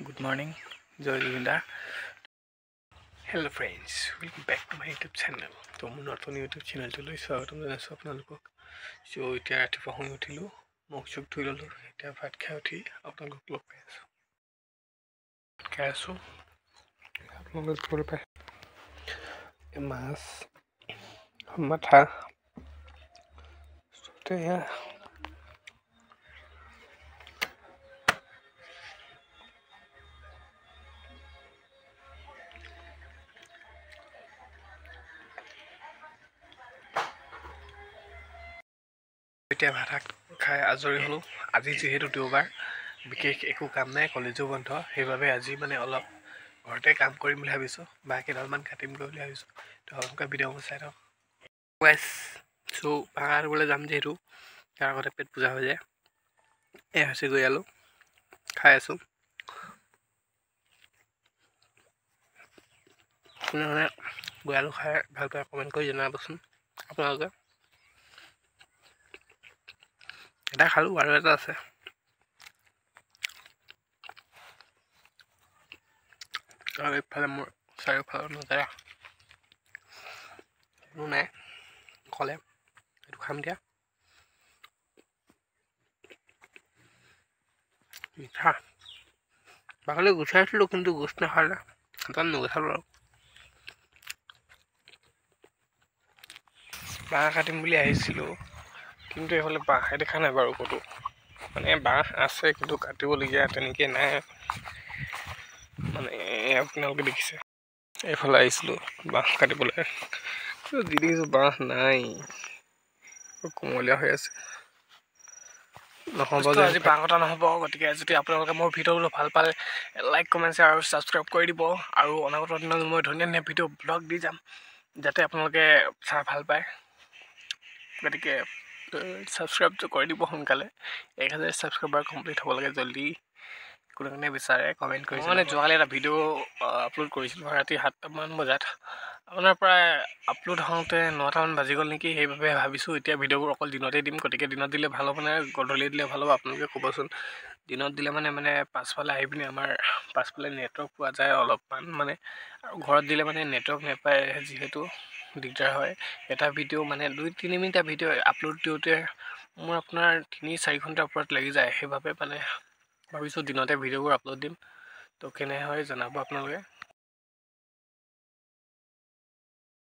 Good morning, Joy Zubeen da. Hello' friends, welcome back to my YouTube channel. তো মোৰ নতুন YouTube চেনেলটোলৈ স্বাগতম জনাইছোঁ আপোনালোকক। চ' এতিয়া ৰাতিপুৱা শুই উঠিলোঁ, মুখ চুখ ধুই ল'লোঁ, এতিয়া ভাত খাই উঠি আপোনালোকক লগ পাই আছোঁ। ভাত খাই আছোঁ, আপোনালোকে দেখিবলৈ পাই মাছ মাথা এয়া। এতিয়া ভাত খাই আজৰি হ'লোঁ। আজি যিহেতু দেওবাৰ, বিশেষ একো কাম নাই, কলেজো বন্ধ, সেইবাবে আজি মানে অলপ ঘৰতে কাম কৰিম বুলি ভাবিছোঁ, বাঁহ কেইডালমান কাটিমগৈ বুলি ভাবিছোঁ। তো আপোনালোকে ভিডিঅ'বোৰ চাই থাকক। ৱাইছ চ' বাঁহ কাটিবলৈ যাম যিহেতু, তাৰ আগতে পেট পূজা হৈ যায়। এয়া হৈছে গৈ আলু খাই আছোঁ। কোনে কোনে গৈ আলু খাই ভাল পায় কমেণ্ট কৰি জনাবচোন আপোনালোকে। এটা খালোঁ আৰু এটা আছে। আৰু এইফালে মোৰ চাৰিওফালৰ নজাৰা কোনো নাই, অকলে এইটো খাম দিয়া। মিঠা বাকলি গুচাইছিলোঁ কিন্তু গুচ নাখালে, সেইকাৰণে নুগুচালোঁ আৰু। বাঁহ কাটিম বুলি আহিছিলোঁ, কিন্তু এইফালে বাঁহে দেখা নাই বাৰু ক'তো। মানে বাঁহ আছে কিন্তু কাটিবলগীয়া তেনেকৈ নাই, মানে আপোনালোকে দেখিছে। এইফালে আহিছিলোঁ বাঁহ কাটিবলৈ, কিন্তু যি দেখিছোঁ বাঁহ নাই, কোমলীয়া হৈ আছে। নহ'ব আজি বাঁহ কটা নহ'ব। গতিকে যদি আপোনালোকে মোৰ ভিডিঅ'বোৰ ভাল পালে লাইক, কমেণ্ট, শ্বেয়াৰ আৰু ছাবস্ক্ৰাইব কৰি দিব। আৰু অনাগত দিনত মই ধুনীয়া ধুনীয়া ভিডিঅ' ব্লগ দি যাম, যাতে আপোনালোকে চাই ভাল পায়। গতিকে ছাবস্ক্ৰাইবটো কৰি দিব সোনকালে। 1000 ছাবস্ক্ৰাইবাৰ কমপ্লিট হ'ব লাগে জল্দি। কোনে কোনে বিচাৰে কমেণ্ট কৰি। মানে যোৱাকালি এটা ভিডিঅ' আপলোড কৰিছিলোঁ ৰাতি 7টামান বজাত, আপোনাৰ প্ৰায় আপলোড হওঁতে 9টামান বাজি গ'ল নেকি। সেইবাবে ভাবিছোঁ এতিয়া ভিডিঅ'বোৰ অকল দিনতে দিম। গতিকে দিনত দিলে ভাল হ'ব নে গধূলি দিলে ভাল হ'ব আপোনালোকে ক'বচোন। দিনত দিলে মানে মানে পাছফালে আহি পিনি আমাৰ পাছফালে নেটৱৰ্ক পোৱা যায় অলপমান মানে, আৰু ঘৰত দিলে মানে নেটৱৰ্ক নাপায় যিহেতু দিগদাৰ হয়। এটা ভিডিঅ' মানে 2-3 মিনিটীয়া ভিডিঅ' আপলোড দিওঁতে মোৰ আপোনাৰ 3-4 ঘণ্টাৰ ওপৰত লাগি যায়। সেইবাবে মানে ভাবিছোঁ দিনতে ভিডিঅ'বোৰ আপলোড দিম। তো কেনে হয় জনাব আপোনালোকে।